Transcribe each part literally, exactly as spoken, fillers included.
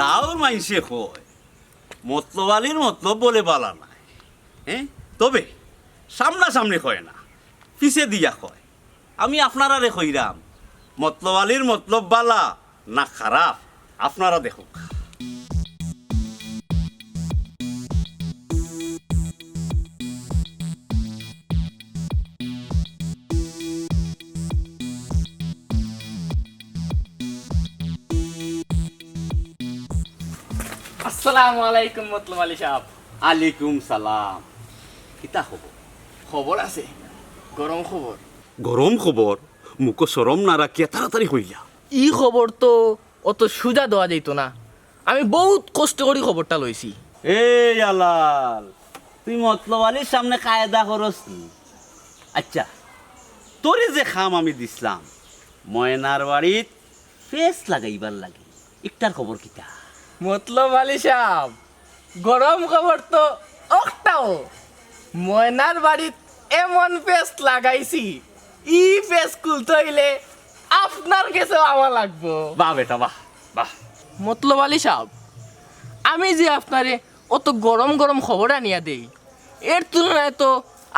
গাঁওর মাইনষে কয়, মতলব আলীর মতলব বলে বালা নায়। হ্যাঁ, তবে সামনাসামনি কয় না, পিছে দিয়া কয়। আমি আপনারারে কইরাম, মতলব আলীর মতলব বালা না খারাপ, আপনারা দেখউক্কা। আসসালামু আলাইকুম মতলব আলী সাব। আলাইকুম সালাম। কিতা খবর? খবর আছে, গরম খবর। গরম খবর? মুখো শরম না রাখিয়া তাড়াতাড়ি কইলা। ই খবর তো অত সুজা দেওয়া যাইতো না। আমি বউত কষ্ট করি খবরটা লইছি। এই আলাল, তুই মতলব আলীর সামনে কায়দা করস নি? আচ্ছা, তোরে যে কাম আমি দিছলাম, ময়নার বাড়িত ফেস লাগাইবার লাগি, ইকটার খবর কিতা? মতলব আলী সাব, গরম খবর তো অকটাউ। ময়নার বাড়িত এমন ফেস লাগাইছি, ই ফেস খুলতে অইলে আপনার গেছেও আওয়া লাগবো। বাহ বেটা, বাহ, বাহ। মতলব আলী সাব, আমি যে আপনারে অত গরম গরম খবর আনিয়া দেই, এর তুলনায় তো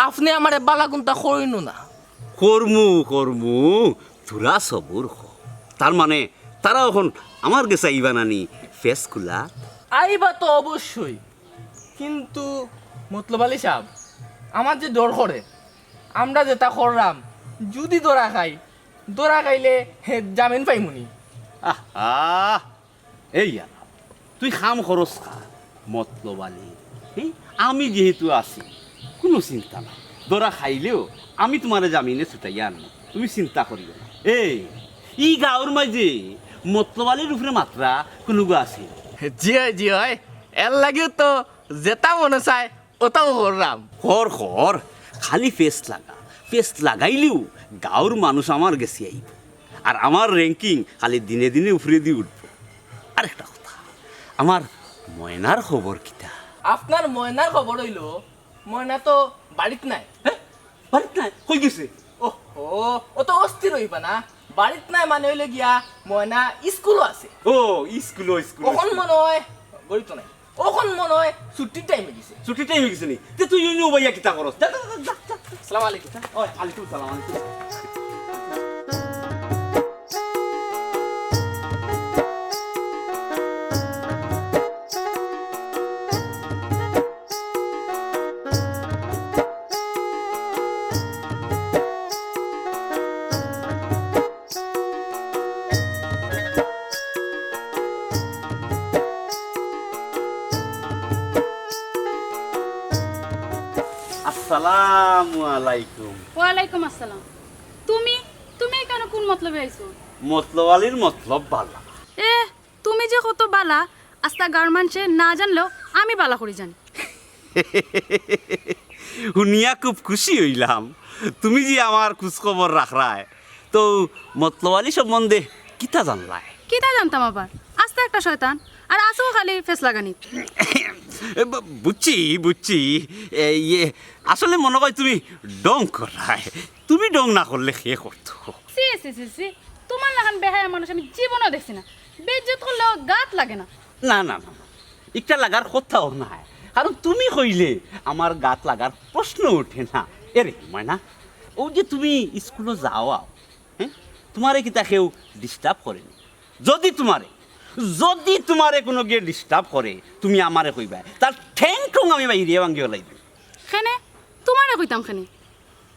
আপনে আমারে বালা কুন্তা করইনউ না। করমু, করমু, থুড়া সবুর কর। তার মানে, তারা অখন আমার গেছে আইবা না নি ফেস খুলা? আইবা তো অবশ্যই, কিন্তু মতলব আলী সাব, আমার যে ডর করে, আমরা যেটা কররাম, যুদি ধরা খাই, ধরা খাইলে, হে, জামিন পাইমুনি। আহা, এই আলাপ, তুই কাম করস কা, মতলব আলী, হি? আমি যেহেতু আছি, কুনু চিন্তা নাই। ধরা খাইলেও আমি তুমারে জামিনে ছুটাইয়া আনমু, তুমি চিন্তা করিও না। এই, ই গাঁওর মাঝে মতলব আলীর উপরে মাতরা কুনুগু আছে? জি অয়, জি অয়, এর লাগিউ তো যেটা মনে চায় অটাউ কররাম। কর, কর, খালি ফেস লাগা। ফেস লাগাইলেউ গাঁওর মানুষ আমার গেছে আইবো। আর আমার ranking খালি দিনে দিনে উপরেদি উঠবো। আরেকটা কথা, আমার ময়নার খবর কিতা? আপনার ময়নার খবর অইলো, ময়না তো বাড়িত নাই। হে? বাড়িত নাই? কই গেছে? ওহো, অত অস্থির অইবা না। বাড়িত নাই মানে অইলো গিয়া ময়না ইস্কুলো আছে। ও, ইস্কুলো, ইস্কুলো, অখন ইস্কুলো। মনো অয় ঘড়িত নাই। অখন মনো অয় ছুটির টাইম অইগেছে। ছুটির টাইম অইগেছে নি? তে তুই অনো বাইয়া কিতা করস? যা, যা, যা, যা, যা। আসসালামু আলাইকুম। ওই, আলাইকুম সালাম, আলাইকুম। আসসালামু আলাইকুম। ওয়ালাইকুম আসসালাম। তুমি, তুমি এখানো কুন মতলবে আইছো? মতলব আলীর মতলব বালা। এ, তুমি যে কত বালা, আস্তা গাঁওর মানষে না জানলেও আমি বালা করি জানি। হুনিয়া খুব খুশি অইলাম, তুমি যে আমার খুজ খবর রাখরায়। তো মতলব আলী সম্বন্ধে কিতা জানলায়? কিতা জানতাম আবার, আস্তা একটা শয়তান, আর আছো খালি ফেস লাগানি। এ, বু-, বুঝছি, বুঝছি। এ, ইয়ে, আসলে মনে হয় তুমি ঢং কররায়। তুমি ঢং না করলে কে করতো? ছি, ছি, ছি, ছি। তুমার লাখান বেহায়া মানুষ আমি জীবনেও দেখছি না। বেইজ্জত করলেও গাত লাগে না। না, না, না, না। ইটা লাগার কথাও নায়। কারণ তুমি কইলে আমার গাত লাগার প্রশ্ন উঠে না। এরে ময়না, অউ যে তুমি স্কুলো যাও আও, হ্যাঁ? তুমারে কিতা কেউ disturb করেনি? যদি তুমারে, যদি তুমারে কুনুগিয়ে disturb করে, তুমি আমারে কইবায়। তার ঠ্যাং ঠুং আমি বাইরে ভাঙ্গি ফালাই দিমু। কেনে? তুমারে কইতাম কেনে?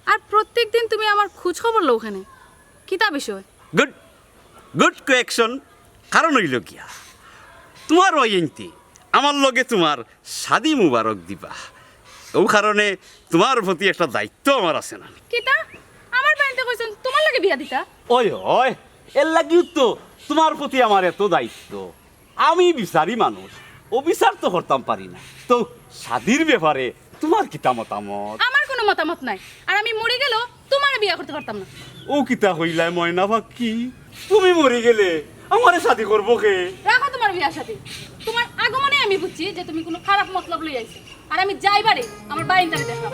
আর প্রত্যেক দিন তুমি আমার খুজ খবর লও কেনে? কিতা বিষয়? Good, good question। কারণ অইলো গিয়া, তুমার ওই আইনতে আমার লগে তুমার শাদি মুবারক দিবা। অউ কারণে তুমার প্রতি একটা দায়িত্ব আমার আছে না? কিতা? আমার বাড়িতে কইছইন তুমার লগে বিয়া দিতা? ওই, ওই, এর লাগিউ তো তুমার প্রতি আমার এত দায়িত্ব। আমি বিচারি মানুষ, অবিচার তো করতাম পারি না। তো শাদির ব্যাপারে তুমার কিতা মতামত? আমার কুনু মতামত নাই। আর আমি মরি গেলেও তুমারে বিয়া করতে পারতাম না। অউ কিতা কইলায় ময়না পাখি? তুমি মরি গেলে আমারে শাদি করবো কে? রাখো তুমার বিয়া শাদি। তুমার আগমনে আমি বুঝছি যে তুমি কুনু খারাপ মতলব লই আইছো। আর আমি যাইবারে আমার বাইনটারে দেখলাম।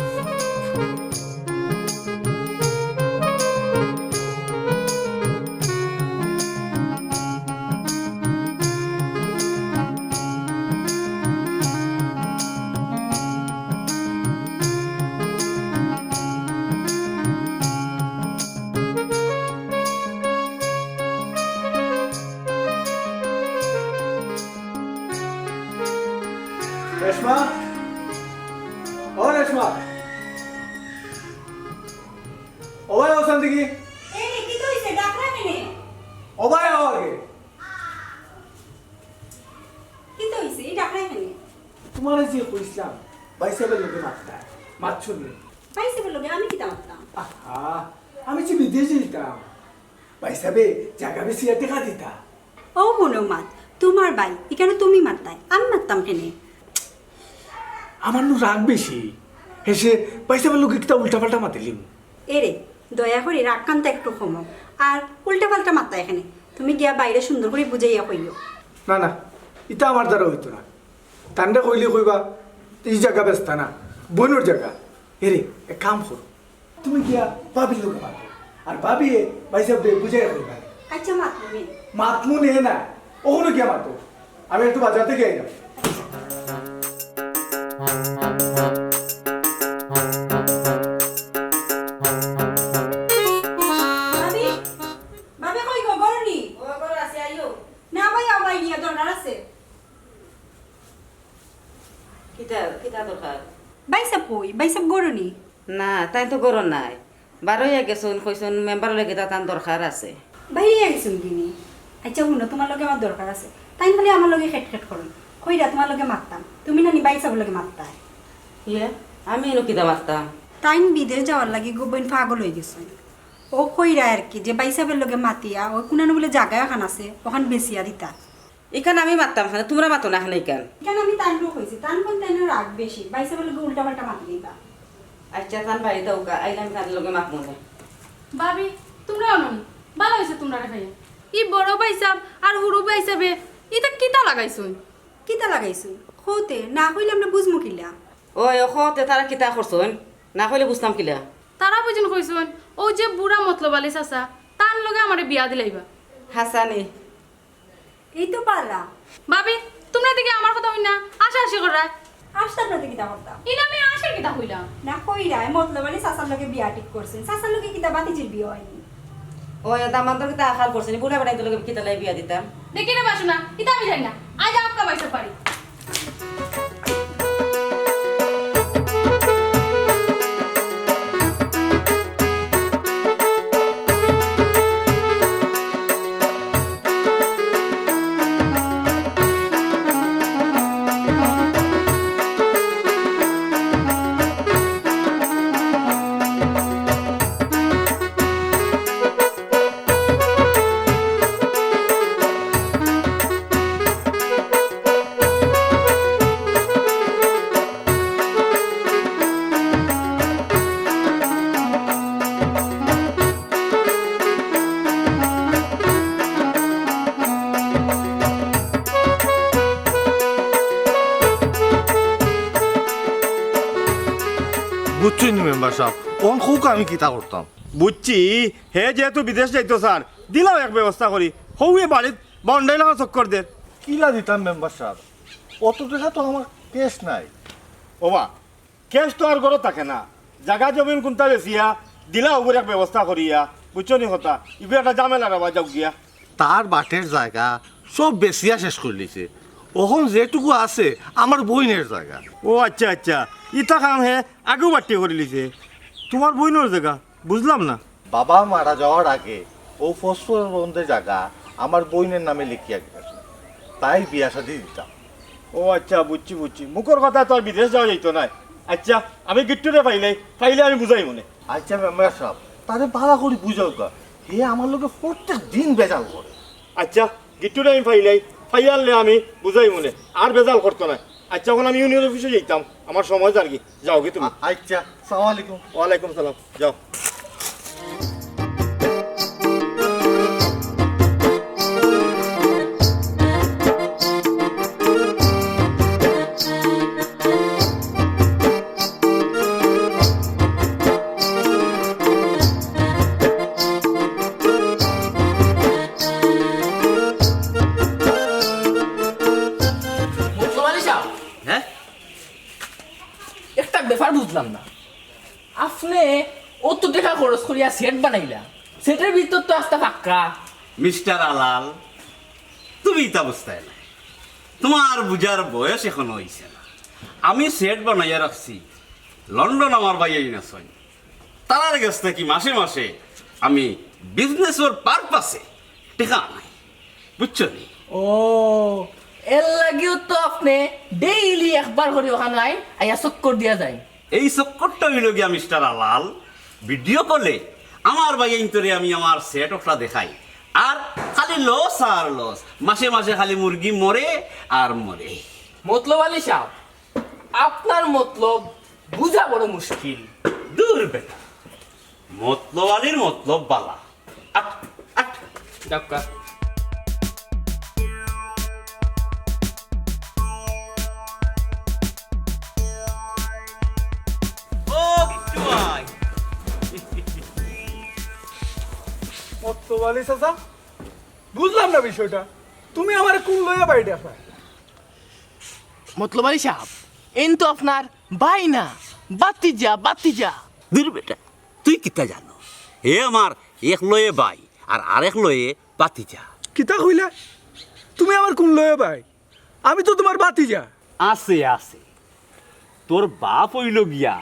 রেশমা, ও রেশমা, ও ভাই, ও শান্তি কি? এই রে, কিতা অইছে? ডাকরা কেনে? ও ভাই, ও আগে। কিতা অইছে? এই ডাকরা কেনে? তুমারে যে কইছিলাম, ভাইসাবর লগে মাততায়, মাতছো নি? ভাইসাবর লগে আমি কিতা মাততাম? আহা, আমি যে বিদেশ যাইতাম, ভাইসাবে জাগা বেচিয়া টেকা দিতা। ও মনো মাত, তুমার ভাই, ইখানো তুমি মাততায়, আমি মাততাম কেনে? আমার নু রাগ বেশি, হেষে ভাইসাবর লগে কিতা উল্টাপাল্টা মাতিলিমু। এরে, দয়া করি রাগ কান্তা একটু কমাও, আর উল্টাপাল্টা মাততায় কেনে। তুমি গিয়া ভাইরে সুন্দর করি বুঝাইয়া কইও। না, না, ইতা আমার দ্বারা অইতো না। তানরে কইলে কইবা, "ই জাগা বেচতা না, বইনর জাগা।" এরে, এক কাম করো, তুমি গিয়া ভাবির লগে মাতো, আর ভাবিয়ে ভাইসাবরে বুঝাইয়া কইবা। আচ্ছা, মাতমু নে। মাতমু নে না, অখনউ গিয়া মাতো। আমি একটু বাজার থাকি আইলাম। ভাবি, ভাবি কই গো, ঘরো নি? ও, ঘরো আছি, আইও। না ভাই, আবার গিয়া দরকার আছে। কিতা, কিতা দরকার? ভাইসাব কই? ভাইসাব ঘরো নি? না, তাইন তো ঘরো নাই। বারইয়া গেছইন, কইছইন মেম্বারর লগে কিতা তান দরকার আছে। বাইরে গেছইন গিনি? আচ্ছা, হুনো, তুমার লগে আমার দরকার আছে। তাইন খালি আমার লগে খেটখেট করইন। কইরা তুমার লগে মাততাম। তুমি নানি ভাইসাবর লগে মাততায়। ইয়ে, আমি ইনো কিতা মাততাম? তাইন বিদেশ যাওয়ার লাগি গো বইন পাগল অইগেছইন। অউ কইরা আর কি, যে ভাইসাবর লগে মাতিয়া, অউ কুনানো বুলে জাগা একখান আছে, অখান বেচিয়া দিতা। ইখান আমি মাততাম কেনে, তুমরা মাতো না কেনে ইখান? ইখান আমি তানরেও কইছি, তান কুন তাইনর রাগ বেশি, ভাইসাবর লগে উল্টাপাল্টা মাতি দিবা। আচ্ছা, তান বাড়ি দেউক্কা, আইলে আমি তান লগে মাতমু নে। ভাবি, তুমরা অনো নি, ভালা অইছে তুমরারে পাইয়া। ই বড় ভাইসাব আর হুরু ভাইসাবে ইতা কিতা লাগাইছইন? কিতা লাগাইছইন? কওতে, না কইলে আমরা বুঝমু কিলা? ওই, ও কওতে তারা কিতা করছইন? না কইলে বুঝতাম কিলা? তারা বুঝইন কইছইন, অউ যে বুড়া মতলব আলী চাচা, তান লগে আমারে বিয়া দিলাইবা। হাছানি। এই তো পারলা। ভাবি, তুমরা দেখি আমার কথা অইন না, আশাআশি কররায়। আশা আপনাতে কিতা করতাম? ইনো আমি আশার কিতা কইলাম? না কইরায়, মতলব আলী চাচার লগে বিয়া ঠিক করছইন। চাচার লগে কিতা ভাতিজির বিয়া অয়নি? ওই, দামান্দর কিতা আকাল করছইন? বুড়া বেটাইন্তর লগে কিতা লাই বিয়া দিতাম? দেখি রে বাসনা, ইতা আমি জানি না। আইজ আপকা ভাইসাব বাড়ি। বুঝছইন নি মেম্বার সাব, অখন কউক্কা আমি কিতা করতাম? বুঝছি, হে যেহেতু বিদেশ যাইতো চার, দিলাও এক ব্যবস্থা করি। হউ এ বাড়িত বাউন্ডারি লাখান চক্কর দের। কিলা দিতাম মেম্বার সাব? অত টেকা তো আমার ক্যাশ নাই। ওবা, ক্যাশ তো আর ঘরো থাকে না। জাগা জমিন কুনটা বেচিয়া দিলাও অগুর এক ব্যবস্থা করিয়া, বুঝছো নি কথা? ইগু একটা ঝামেলা রেবা, যাউক গিয়া। তার বাটের জাগা সব বেচিয়া শেষ করিলিছে। অখন যেটুকু আছে আমার বইনের জাগা। ও আচ্ছা, আচ্ছা, ইতা কাম হে আগেউ বাট্টি করিলিছে। তুমার বইনর জাগা বুঝলাম না। বাবা মারা যাওয়ার আগে অউ ফসফর বন্দর জাগা আমার বইনের নামে লেখিয়া গেছে, তাই বিয়া শাদি দিতাম। ও আচ্ছা, বুঝছি, বুঝছি। মুখর কথা তো আর বিদেশ যাওয়া যাইতো নায়। আচ্ছা, আমি গিট্টুরে পাইলাই, পাইলে আমি বুঝাইমুনে। আচ্ছা মেম্বার সাব, তারে ভালা করি বুঝাউক্কা, হে আমার লগে প্রত্যেক দিন বেজাল করে। আচ্ছা, গিট্টুরে আমি পাইলাই, পাইয়ারলে আমি বুঝাইমুনে, আর বেজাল করতো নায়। আচ্ছা, অখন আমি ইউনিয়ন অফিসো যাইতাম, আমার সময় যারগি। যাওগি তুমি। আ-, আচ্ছা, সালাম আলাইকুম। ওয়ালাইকুম সালাম, যাও। মতলব আলী সাব, হ্যাঁ? একটা ব্যাপার বুঝলাম না। আপনে অত টেকা খরচ করিয়া সেট বানাইলা, সেটের ভিতর তো আস্তা ফাক্কা। মিস্টার আলাল, তুমি ইতা বুঝতায় না। তুমার বুঝার বয়স এখনো অইছে না। আমি সেট বানাইয়া রাখছি, লন্ডন আমার ভাইয়াইন আছইন, তারার গেছ থাকি মাসে মাসে আমি বিজনেসর পারপাসে টেকা আনাই, বুঝছো নি? ও, এর লাগিও তো আপনে ডেইলি একবার করি অখানো আইন, আইয়া চক্কর দিয়া যাইন। এই চক্করটা অইলো গিয়া মিস্টার আলাল, ভিডিও কলে আমার ভাইয়াইন্তরে আমি আমার সেট অকটা দেখাই, আর খালি লস আর লস, মাসে মাসে খালি মুরগি মরে আর মরে। মতলব আলী সাব, আপনার মতলব বুঝা বড় মুশকিল। দূর বেটা, মতলব আলীর মতলব বালা। আট, আট। ডাক্কা। ও গিট্টু ভাই। মতলব আলী চাচা, বুঝলাম না বিষয়টা। তুমি আমারে কুন লইয়া বাড়িত আনলা? মতলব আলী সাব, এইন তো আপনার ভাই না, ভাতিজা, ভাতিজা। দূর বেটা, তুই কিতা জানো? হে আমার এক লয়ে ভাই, আর আরেক লয়ে ভাতিজা। কিতা কইলা? তুমি আমার কুন লয়ে ভাই? আমি তো তুমার ভাতিজা। আছে, আছে। তোর বাপ অইলো গিয়া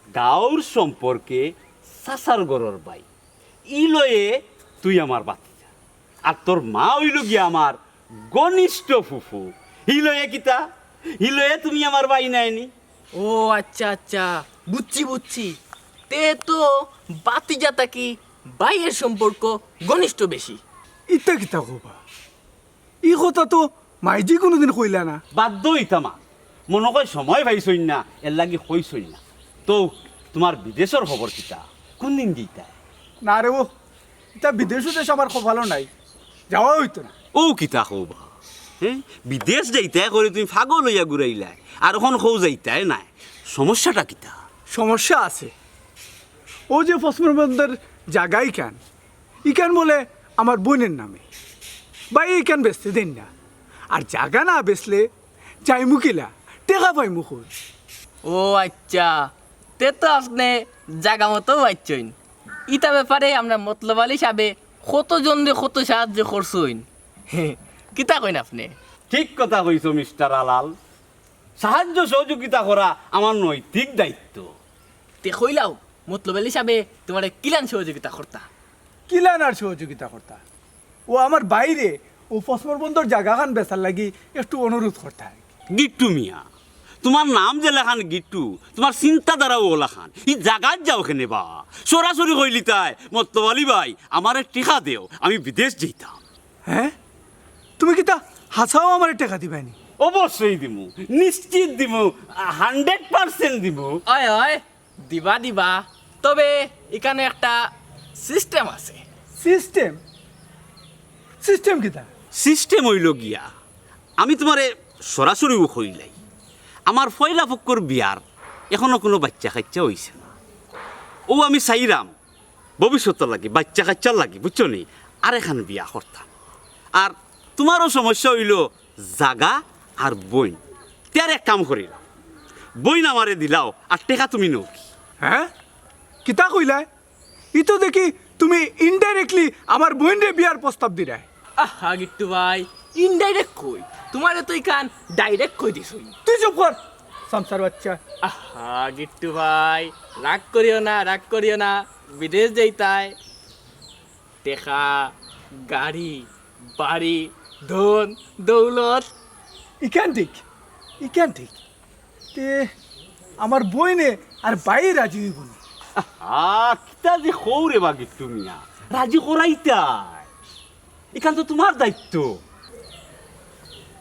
গাউর সম্পর্কে চাচার ঘরর ভাই। ই লয়ে তুই আমার ভাতিজা। আর তোর মা অইলো গিয়া আমার ঘনিষ্ঠ ফুফু। ই লয়ে কিতা? ই লয়ে তুমি আমার ভাই নায়নি? ও আচ্ছা, আচ্ছা, বুঝছি, বুঝছি। তে তো ভাতিজা থাকি ভাইয়ের সম্পর্ক ঘনিষ্ঠ বেশি। ইতা কিতা কও বা? ই কথা তো মাইজি কুনুদিন কইলা না। বাদ দেও ইতা মা, মনো কয় সময় পাইছইন না, এরলাগি কইছইন না। তো তুমার বিদেশর খবর কিতা? কুনদিন গেইতায়? না রে ও, ইতা বিদেশ উদেশ আমার কপালো নাই, যাওয়া অইতো না। ও কিতা কও বা? হে? বিদেশ যাইতায় করি তুমি পাগল অইয়া ঘুরাইলায়, আর অখন কও যাইতায় নায়। সমস্যাটা কিতা? সমস্যা আছে। অউ যে ফসফর বন্দর জাগা ইখান, ইখান বলে আমার বইনের নামে। ভাইয়ে ইখান বেচতে দেইন না। আর জাগা না বেচলে যাইমু কিলা? টেকা পাইমু কই? ও আচ্ছা, তে তো আপনে জাগা মতো পাইছইন। ইতা ব্যাপারে আমরার মতলব আলী সাবে কত জনরে কত সাহায্য করছইন। কিতা কইন আপনে? ঠিক কথা কইছো মিস্টার আলাল। সাহায্য সহযোগিতা করা আমার নৈতিক দায়িত্ব। তে কইলাও, মতলব আলী সাবে তুমারে কিলান সহযোগিতা করতা? কিলান আর সহযোগিতা করতা? অউ আমার ভাইরে অউ ফসফর বন্দর জাগাখান বেচার লাগি একটু অনুরোধ করতা। গিট্টু মিয়া, তুমার নাম যেলাখান গিট্টু, তুমার চিন্তাধারাও অলাখান। ই জাগাত যাও কেনে বা? সরাসরি কইলিতায়, মতলব আলী ভাই, আমারে টেকা দেও, আমি বিদেশ যাইতাম। হে? তুমি কিতা হাছাউ আমারে টেকা দিবায়নি? অবশ্যই দিমু, নিশ্চিত দিমু, হান্ড্রেড পার্সেন্ট দিমু। অয়, অয়, দিবা, দিবা। তবে ইখানো একটা সিস্টেম আছে। সিস্টেম? সিস্টেম কিতা? সিস্টেম অইলো গিয়া, আমি তুমারে সরাসরিউ কইলাই, আমার পয়লা পক্ষর বিয়ার এখনো কুনু বাইচ্চা-কাইচ্চা অইছে না। অউ আমি চাইরাম, ভবিষ্যতর লাগি, বাইচ্চা-কাইচ্চার লাগি, বুঝছো নি? আরেকখান বিয়া করতাম। আর তুমারও সমস্যা অইলো জাগা আর বইন। তে আর এক কাম করিলাও, বইন আমারে দিলাও, আর টেকা তুমি নেও কি? হে? কিতা কইলায়? ই তো দেখি তুমি indirectly আমার বইনরে বিয়ার প্রস্তাব দিরায়। আহা গিট্টু ভাই, indirect কই, তুমারে তো ইখান direct কই দিছইন। তুই চুপ কর, সামসার বাইচ্চা। আহা গিট্টু ভাই, রাগ করিও না, রাগ করিও না, বিদেশ যাইতায়। টেকা, গাড়ি, বাড়ি, ধন, দৌলত। ইখান ঠিক, ইখান ঠিক। তে আমার বইনে আর ভাইয়ে রাজি অইবো নি? আহা, কিতা যে কও রে বা গিট্টু মিয়া, রাজি করাইতায়। ইখান তো তুমার দায়িত্ব।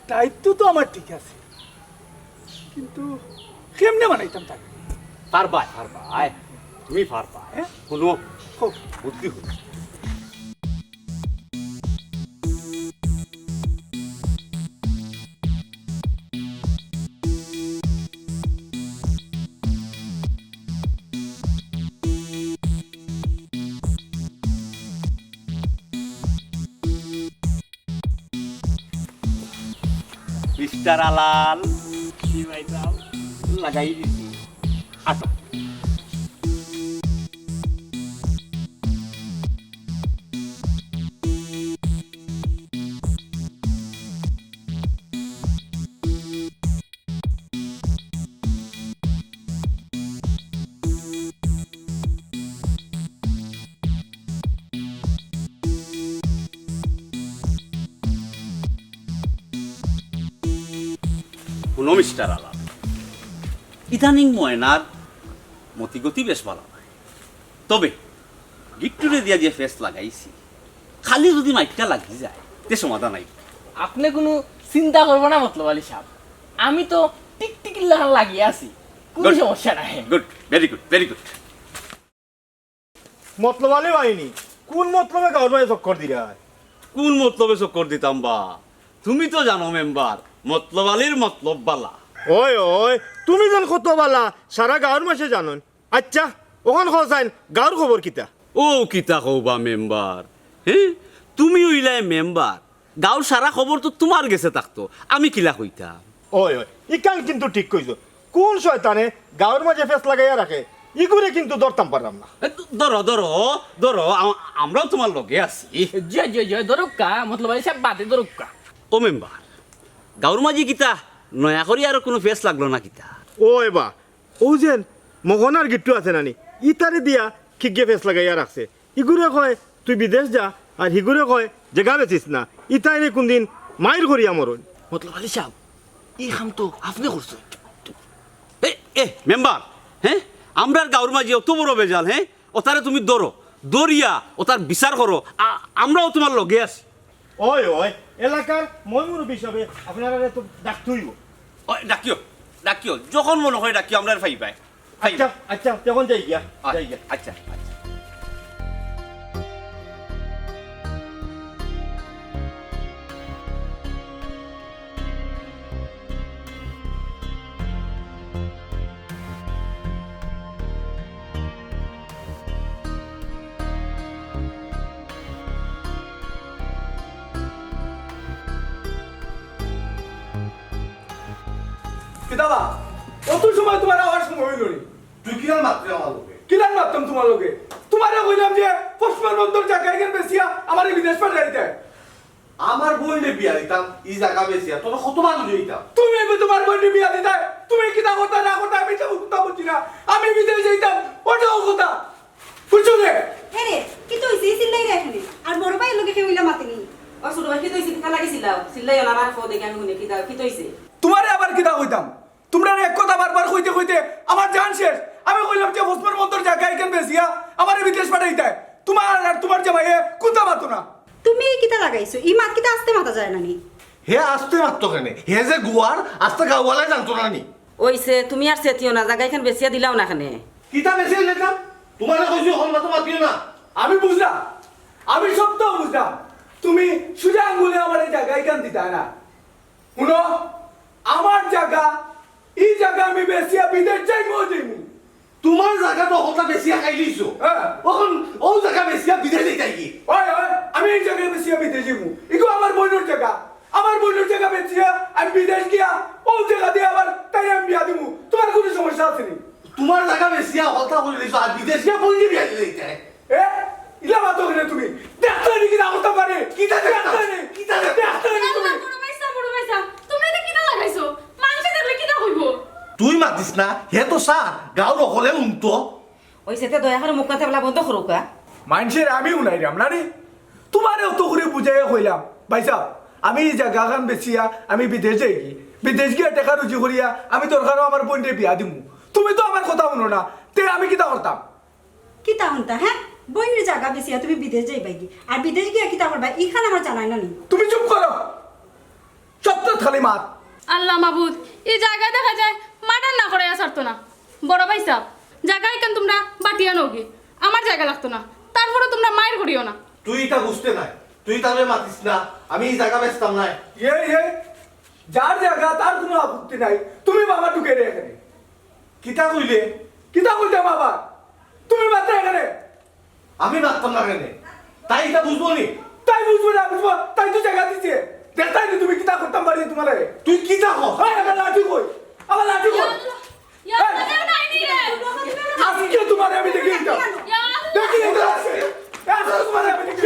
দায়িত্ব তো আমার ঠিক আছে, কিন্তু কেমনে মানাইতাম তারে? পারবায়, পারবায়, তুমি পারবায়। হে? হুনো, কও। বুদ্ধি হুনো। মিস্টার আলাল। জি ভাইসাব। লাগাই দিছি। আচ্ছা। হুনো মিস্টার আলাল, ইদানিং ময়নার মতিগতি বেশ ভালা নায়। তবে গিট্টুরে দিয়া যে ফেস লাগাইছি, খালি যুদি মাইরটা লাগি যায়, তে সমাধান অইবো। আপনে কুনু চিন্তা করবা না মতলব আলী সাব, আমি তো টিকটিকির লাখান লাগিয়া আছি, কুনু সমস্যা নাই। Good, very good, very good. মতলব আলী বাহিনী, কুন মতলবে গাউর মাঝে চক্কর দিরায়? কুন মতলবে চক্কর দিতাম বা? তুমি তো জানো মেম্বার, মতলব আলীর মতলব ভালা। ওই, ওই, তুমি যেন কত ভালা, সারা গাউর মাঝে জানইন। আইচ্ছা, অখন কও চাইন, গাউর খবর কিতা? ও কিতা কও বা মেম্বার, হে? তুমি অইলায় মেম্বার, গাউর সারা খবর তো তুমার গেছে থাকতো, আমি কিলা কইতাম? ওই, ওই, ইখান কিন্তু ঠিক কইছো। কুন শয়তানে গাউর মাঝে ফেস লাগাইয়া রাখে, ইগুরে কিন্তু ধরতাম পাররাম না। এ, ধরো, ধরো, ধরো, আ-, আমরাও তুমার লগে আছি। জি, জি, জি, ধরুক্কা, মতলব আলী সাব বাদে ধরুক্কা। ও মেম্বার, গাউর মাঝে কিতা নয়া করি আরো কুনু ফেস লাগলো না কিতা? ওই বা, অউ যেন মগনার গিট্টু আছে নানি, ইতারে দিয়া খিগ্গে ফেস লাগাইয়া রাখছে। ইগুরে কয়, "তুই বিদেশ যা," আর হিগুরে কয়, "জেগা বেচিস না।" ইতারে কুনদিন মাইর করিয়া মরইন। মতলব আলী সাব, ই কাম তো আপনে করছইন। এ, এ, মেম্বার, হে? আমরার গাউর মাঝে অত বড় বেজাল, হে? অতারে তুমি ধরো, ধরিয়া অতার বিচার করো, আ-, আমরাও তুমার লগে আছি। ওই, ওই, এলাকার ময়-মুরব্বি হিসাবে আপনারারে তো ডাকতে অইবো। ওই, ডাকিও, ডাকিও, যখন মনো কয় ডাকিও, আমরারে পাইবায়, পাইবায়। আইচ্ছা, আইচ্ছা, তখন যাইগিয়া, আ-, যাইগিয়া। আইচ্ছা, আইচ্ছা। কিতা বা? অত সময় তুমার আওয়ার সময় অইলো নি? তুই কিলান মাতরে আমার লগে? কিলান মাততাম তুমার লগে? তুমারে কইলাম যে পশ্চিম বন্দর জাগা ইখান বেচিয়া আমারে বিদেশ পাঠাই দিতায়। আমার বইনরে বিয়া দিতাম, ই জাগা বেচিয়া, তোরা কত মানুষ হইতাম। তুমি এবার তুমার বইনরে বিয়া দিতায়, তুমি কিতা করতায় না করতায়, আমি তো কুন্তা বুঝি না। আমি বিদেশ যাইতাম, অটাও কথা। বুঝছো নি? এরে, কিতা অইছে? ই চিল্লাইরা কেনে? আর বড় ভাইর লগে কেউ ইলা মাতেনি? ও ছোট ভাই, কিতা অইছে? কিতা লাগি চিল্লাও? চিল্লাইও না, আমার ফো দেখি আমি হুনি, কিতা, কিতা অইছে? তুমারে আবার কিতা কইতাম? তুমরারে এক কথা বারবার কইতে কইতে আমার জান শেষ। আমি কইলাম যে পশ্চিম বন্দর জাগা ইখান বেচিয়া আমারে বিদেশ পাঠাই দিতায়। তুমার আর তুমার জামাইয়ে কুন্তা মাতো না। তুমি কিতা লাগাইছো? ই মাত কিতা আস্তে মাতা যায় না নি? হে আস্তে মাততো কেনে? হে যে গুয়ার, আস্তে গাউআলায় জানতো না নি? অইছে, তুমি আর চেতিও না, জাগা ইখান বেচিয়া দিলাও না কেনে? কিতা বেচিয়া দিতাম? তুমারে কইছি অখন মাতো মাতিও না। আমি বুঝলাম, আমি সবতা বুঝলাম। তুমি সুজা আঙ্গুলে আমারে জাগা ইখান দিতায় না। হুনো, আমার জাগা, ই জাগা বেচিয়া বিদেশ যাইমু, যাইমু। তুমার জাগা তো হকলতা বেচিয়া খাইলিছো। হ্যাঁ। অখন অউ জাগা বেচিয়া বিদেশ যাইতায় কি? ওই, ওই, আমি এই জাগা বেচিয়া বিদেশ যাইমু। ইগু আমার বইনর জাগা। আমার বইনর জাগা বেচিয়া আমি বিদেশ গিয়া অউ জাগা দিয়া আবার তাইরে আমি বিয়া দিমু। তুমার কুনু সমস্যা আছে নি? তুমার জাগা বেচিয়া হকলতা করিলিছো, আর বিদেশ গিয়া বইনরে বিয়া দিতায়। এ, ইলা মাতো কেনে তুমি? দেখতায় নি কিতা করতাম পারি? কিতা দেখতায়? দেখতায় নি? কিতা দেখতায়? দেখতায় নি তুমি? বড় ভাইসাব, বড় ভাইসাব, তুমরা ইতা কিতা লাগাইছো? মানষে দেখলে কিতা কইবো? তুই মাতিস না, হে তো স্যার, গাউর হকলে হুনতো। অইছে তে দয়া করি মুখ না থাবলা বন্ধ করউক্কা। মানষের আমি হুনাইরাম না রে। তুমারে অত করি বুঝাইয়া কইলাম, ভাইসাব, আমি ই জাগাখান বেচিয়া আমি বিদেশ যাইগি। বিদেশ গিয়া টেকা রুজি করিয়া আমি দরকার অয় আমার বইনরে বিয়া দিমু। তুমি তো আমার কথা হুনো না, তে আমি কিতা করতাম? কিতা হুনতা, হ্যাঁ? বইনর জাগা বেচিয়া তুমি বিদেশ যাইবায়গি। আর বিদেশ গিয়া কিতা করবায়, ইখান আমার জানায় না নি। তুমি চুপ করো। সব তো খালি মাত। আল্লাহ মাবুদ, ই জাগায় দেখা যায় মার্ডার না করাইয়া ছাড়তো না। বড় ভাইসাব, জাগা ইখান তুমরা বাটিয়া নেওগি, আমার জাগা লাগতো না, তারপরও তুমরা মাইর করিও না। তুই ইতা বুঝতে নায়, তুই তারে মাতিস না, আমি ই জাগা বেচতাম নায়। এ, এ, যার জাগা তার কুনু আপত্তি নাই, তুমি বাবা ঢুকে রে এখানে। কিতা কইলে? কিতা কইতাম বাবা? তুমি মাত্র এখানে। আমি মাততাম না কেনে? তাই ইতা বুঝবো নি? তাই বুঝবো না, বুঝবো? তাই তো জাগা দিছে। দেখতায় নি তুমি কিতা করতাম পারি তুমারে? তুই কিতা কর? এই, আমার লাঠি কই? আমার লাঠি কই? ইয়া আল্লাহ, ইয়া আল্লাহ, এই! ইয়া আল্লাহ, কেউ নাই নি রে। আজকে তুমারে আমি দেখি ইতা। ইয়া আল্লাহ। দেখি ইতা আছে। আজকে তুমারে আমি দেখি।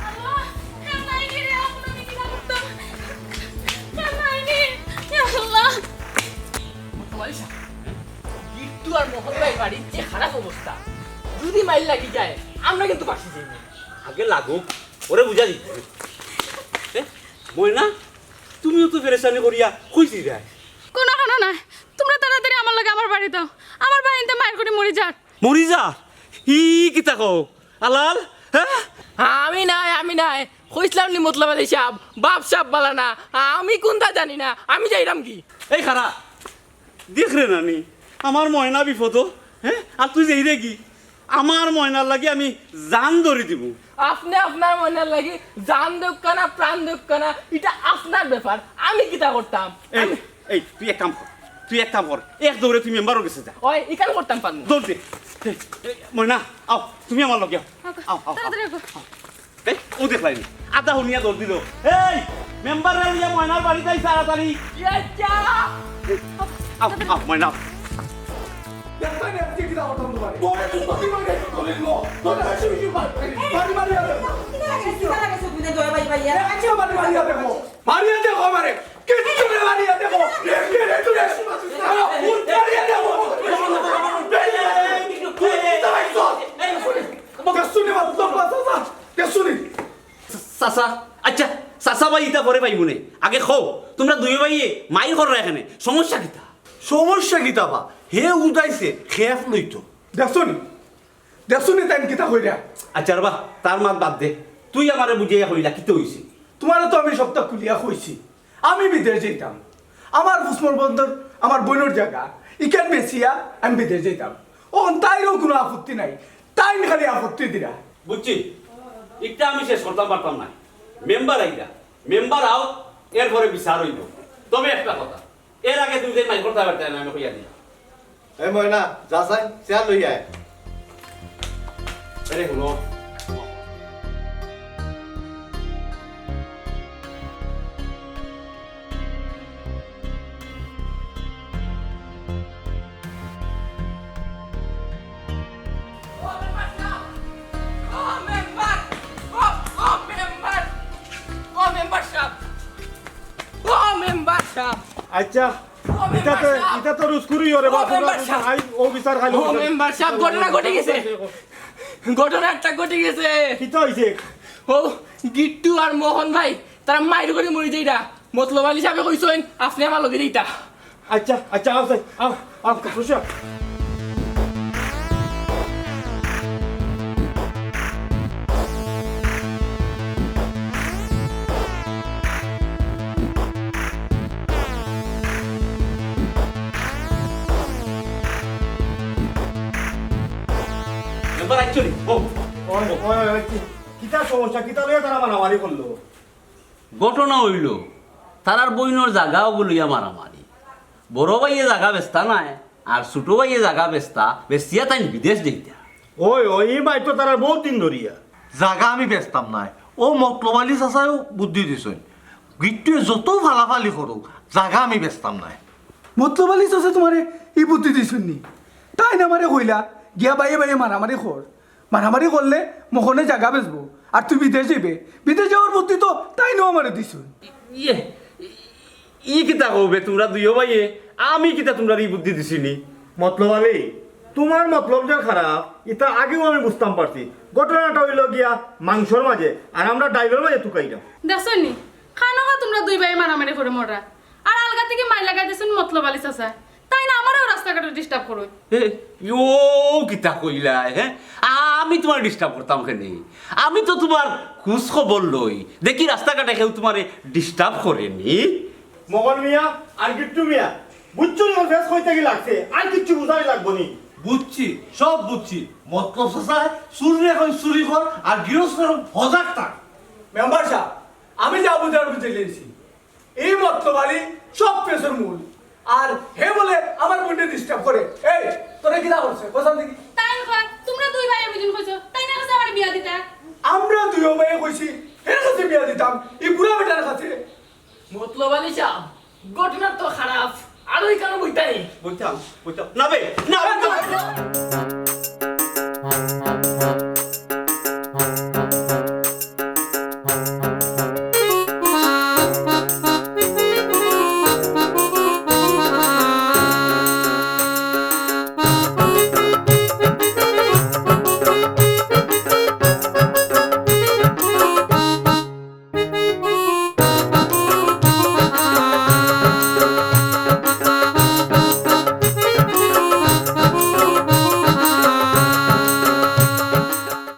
আল্লাহ, কেউ নাই নি রে, এখন আমি কিতা করতাম? কেউ নাই নি। ইয়া আল্লাহ। গিট্টু আর মোহন ভাইর বাড়ির যে খারাপ অবস্থা, যদি মাইর লাগি যায়, আমরা কিন্তু বাঁচি যাইমু। আগে লাগুক, পরে বুঝা দিত। এ, ময়না, তুমিও তো পেরেশানি করিয়া কই যাইরায়? কুনু কারণ নাই, তুমরা তাড়াতাড়ি আমার লগে আমার বাড়ি যাও, আমার ভাইন্তে মাইর করি মরি যার। মরি যা? ই কিতা কও? আলাল, হ্যাঁ? আমি নায়, আমি নায়। কইছলাম নি মতলব আলী সাব, বাপ সাব বালা না। আমি কুনতা জানি না, আমি যাইরাম গি। এই খারা, দেখ রে নানি, আমার ময়না বিপদো, হ্যাঁ? আর তুই যাইরে গি? আমার ময়নার লাগি আমি জান ধরি দিমু। আপনে আপনার ময়নার লাগি জান দেউক্কা না, প্রাণ দেউক্কা না, ইটা আপনার ব্যাপার। আমি কিতা করতাম? এই, আমি এই, তুই এক কাম কর, তুই এক কাম কর, এক দৌড়ে তুই মেম্বারর গেছে যা। ওই, ইখান করতাম পারমু। দৌড় দে। এই, এই, ময়না, আও, তুমি আমার লগে আও। আও, আও, আও, আও। তাড়াতাড়ি আও। আও। এই, ও দেখলায়নি, আধা হুনিয়া দৌড় দিল। এই, মেম্বাররে লইয়া ময়নার বাড়িত আইস তাড়াতাড়ি। ইয়া, যা। আও, আও, ময়না। দেখলায়নি, আজকে কিতা করতাম তুমারে। তোরে তো প্রতি মাসে তো তুলে নিব। তোরে বেশি বেশি মার, মারি মারি আর দেখো। কিতা লাগাইছো? কিতা লাগাইছো তুমি দয়া ভাই ভাই? আজকে মারি মারি আর দেখো। মারিয়া দেখো আমারে। কিচ্ছু না, মারিয়া দেখো। রে, রে, রে, রে। মারিয়া দেখো। তুই কিতা লাগাইছো? দেখছো নি, বাপ, বাপ, বাপ, বাপ। দেখছো নি? চাচা, আচ্ছা, চাচা ভাই, ইতা পরে পাইমু নে। আগে কও, তুমরা দুই ভাইয়ে মাইর কররায় কেনে, সমস্যা কিতা? সমস্যা কিতা বা? হে উদাইছে, খেয়াফ লইতো। দেখছো নি? দেখছো নি তাইন কিতা কইরা? আচ্ছা রে বা, তার মাত বাদ দে। তুই আমারে বুঝাইয়া কইলা, কিতা অইছে? তুমারে তো আমি সবটা খুলিয়া কইছি। আমি বিদেশ যাইতাম। আমার ফুসমর বন্দর, আমার বইনর জাগা, ইখান বেচিয়া আমি বিদেশ যাইতাম। অখন তাইরও কুনু আপত্তি নাই। তাইন খালি আপত্তি দিরা। বুঝছি, ইটা আমি শেষ করতাম পারতাম না। মেম্বার আইরা, মেম্বার আউক, এরপরে বিচার অইবো। তবে একটা কথা, এর আগে তুমি যে মাইর করতায় পারতায় না, আমি কইয়া দিলাম। এই ময়না, যা চাই, চেয়ার লই আয়। আরে হুনো। ও মেম্বার সাব! ও, ও মেম্বার! ও মেম্বার সাব! ও মেম্বার সাব! আচ্ছা, ও মেম্বার ইটা তো, সাব! ইটা তো রুজকুরি ওরে ও বাবা, মেম্বার সাব! আই, ও বিচার খাইলো। ও মেম্বার সাব, ঘটনা ঘটি গেছে। ঘটনা একটা ঘটি গেছে। কিতা অইছে? ও গিট্টু আর মোহন ভাই, তারা মাইর করি মরি যাইরা। মতলব আলী সাবে কইছইন, আপনে আমার লগে যাইতা। আচ্ছা, আচ্ছা, আও, আও, আও, বসো। মেম্বার actually, ও। ওই, ওই, ওই, ওই, কি? কিতা সমস্যা? কিতা লইয়া তারা মারামারি করলো? ঘটনা অইলো, তারার বইনর জাগা অগু লইয়া মারামারি। বড় ভাইয়ে জাগা বেচতা নায়, আর ছোট ভাইয়ে জাগা বেচতা, বেচিয়া তাইন বিদেশ যাইতা। ওই ওই, ই মাইর তো তারার বহুত দিন ধরিয়া। জাগা আমি বেচতাম নায়। অউ মতলব আলী চাচায়ও বুদ্ধি দিছইন। গিট্টুয়ে যত ফালাফালি করুক, জাগা আমি বেচতাম নায়। মতলব আলী চাচা তুমারে ই বুদ্ধি দিছইন নি? তাইন আমারে কইলা, গিয়া বাইয়ে বাইয়ে মারামারি কর। মারামারি করলে মখনে জাগা বেচবো, আর তুই বিদেশ যাইবে। বিদেশ যাওয়ার বুদ্ধি তো তাইনও আমারে দিছইন। ইয়ে, ই কিতা কও বে তুমরা দুইও ভাইয়ে? আমি কিতা তুমরারে ই বুদ্ধি দিছি নি? মতলব আলী, তুমার মতলব যে খারাপ, ইতা আগেউ আমি বুঝতাম পারছি। ঘটনাটা অইলো গিয়া মাংসর মাঝে, আর আমরা ডাইলর মাঝে তুকাইলাম। দেখছইন নি, খানোখা তুমরা দুই ভাইয়ে মারামারি করে মররা, আর আলগা থাকি মাইর লাগাই দিছইন মতলব আলী চাচায়। তাইন আমারেও রাস্তাঘাটো disturb করইন। এ, অউ কিতা কইলায়, হে? আমি তুমারে disturb করতাম কেনে? আমি তো তুমার খোঁজ খবর লই, দেখি রাস্তাঘাটে কেউ তুমারে disturb করে নি। মগন মিয়া আর গিট্টু মিয়া, বুঝছো নি? ওর ফেস কইতে কি লাগছে, আর কিচ্ছু বুঝানি লাগবো নি। বুঝছি, সব বুঝছি। মতলব চাচায় চুররে কইন চুরি কর, আর গিরস্তে কইন হজাগ থাক। মেম্বার সাব, আমি যা বুঝার বুঝিলিছি। ই মতলব আলী সব ফেসর মূল। আর হে বলে আমার বইনরে disturb করে। এই, তোরে কিতা করছে? কও চাইন দেখি। তাইন কয়, তুমরা দুই ভাইয়ে বুঝিন কইছো, তাইন না কইছে আমারে বিয়া দিতা। আমরা দুইও ভাইয়ে কইছি, হের কাছে বিয়া দিতাম, ই বুড়া বেটার কাছে। মতলব আলী সাব, ঘটনা তো খারাপ, আর ওই কেন বইতাই? বইতাম, বইতাম। না বে, না বে, না।